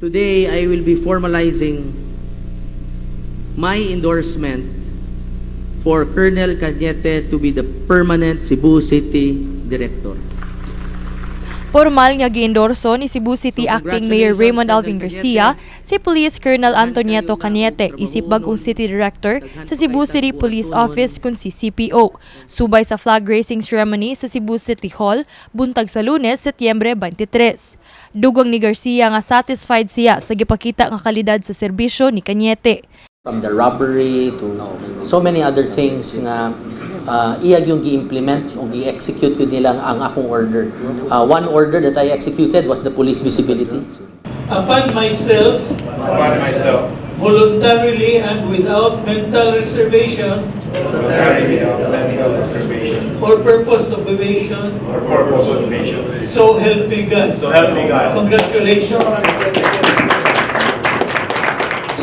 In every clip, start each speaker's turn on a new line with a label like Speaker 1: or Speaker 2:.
Speaker 1: Today, I will be formalizing my endorsement for Colonel Cañete to be the permanent Cebu City Director.
Speaker 2: Pormal nga giendorso ni Cebu City
Speaker 1: So,
Speaker 2: Acting Mayor
Speaker 1: congratulations,
Speaker 2: Raymond
Speaker 1: Colonel
Speaker 2: Alvin Garcia si Police Colonel Antonieto Cañete isip bag-ong City Director sa Cebu City Police Office kun CCPO. Subay sa flag raising ceremony sa Cebu City Hall buntag sa Lunes, Setyembre 23. Dugang ni Garcia nga satisfied siya sa gipakita nga kalidad sa serbisyo ni Cañete.
Speaker 3: From the robbery to so many other things nga iya yung gi-implement o gi-execute yun nila ang akong order. One order that I executed was the police visibility.
Speaker 4: Upon myself,
Speaker 5: Upon myself,
Speaker 4: voluntarily and without mental reservation
Speaker 5: voluntarily without mental reservation
Speaker 4: or purpose of evasion,
Speaker 5: or purpose of evasion.
Speaker 4: So help me God.
Speaker 5: So help me God.
Speaker 4: Congratulations.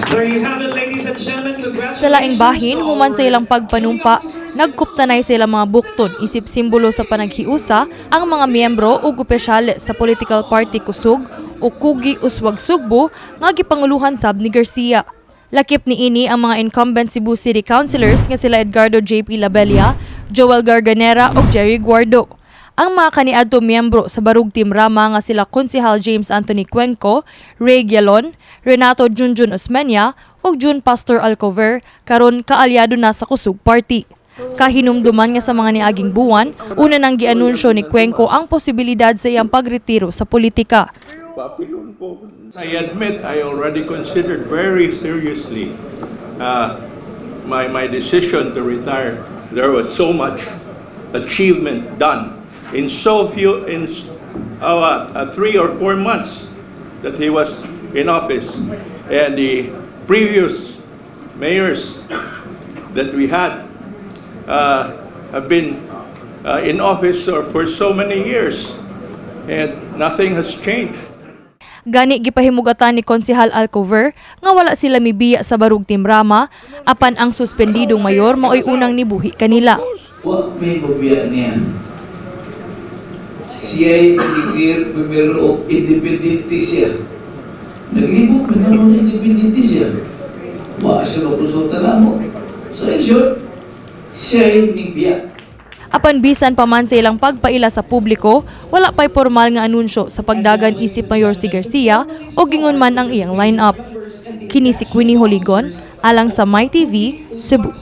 Speaker 6: There you have it, ladies and gentlemen. Congratulations
Speaker 2: Sa laing bahin,
Speaker 6: to
Speaker 2: human sa
Speaker 6: our
Speaker 2: ilang pagpanumpa, nagkuptanay sa ilang mga bukton isip simbolo sa panaghiusa ang mga miyembro ug opisyal sa political party Kusog o Kugi Uswag Sugbo nga gipanguluhan sab ni Garcia. Lakip niini ang mga incumbent Cebu City Councilors nga sila Edgardo JP Labella, Joel Garganera ug Jerry Guardo. Ang mga kaniadto miyembro sa Barug Team Rama nga sila Konsehal James Anthony Cuenco, Ray Gialon, Renato Junjun Osmeña ug Jun Pastor Alcover karon kaalyado na sa Kusog Party. Kahinumduman nga sa mga niaging buwan, una nang gianunsyo ni Cuenco ang posibilidad sa iyang pagretiro sa politika.
Speaker 7: Papilon ko. I admit I already considered very seriously my decision to retire. There was so much achievement done in so few, in 3 or 4 months that he was in office. And the previous mayors that we had have been in office for so many years and nothing has changed.
Speaker 2: Gani gipahimugatan ni Konsehal Alcover nga wala sila mibiya sa Barug Team Rama apan ang suspendidong mayor maoy unang nibuhi kanila.
Speaker 8: Wa may mobiya niya. Siya'y nag-declare primero og independente siya. Naglibog na naman independente siya. Wa siya makonsulta namo. So in short, siya'y nigbiya.
Speaker 2: Apan bisan pa man sa ilang pagpaila sa publiko, wala pa'y formal nga anunsyo sa pagdagan isip mayor si Garcia o gingon man ang iyang line-up. Kini si Queenie Holigon, alang sa MyTV, Cebu.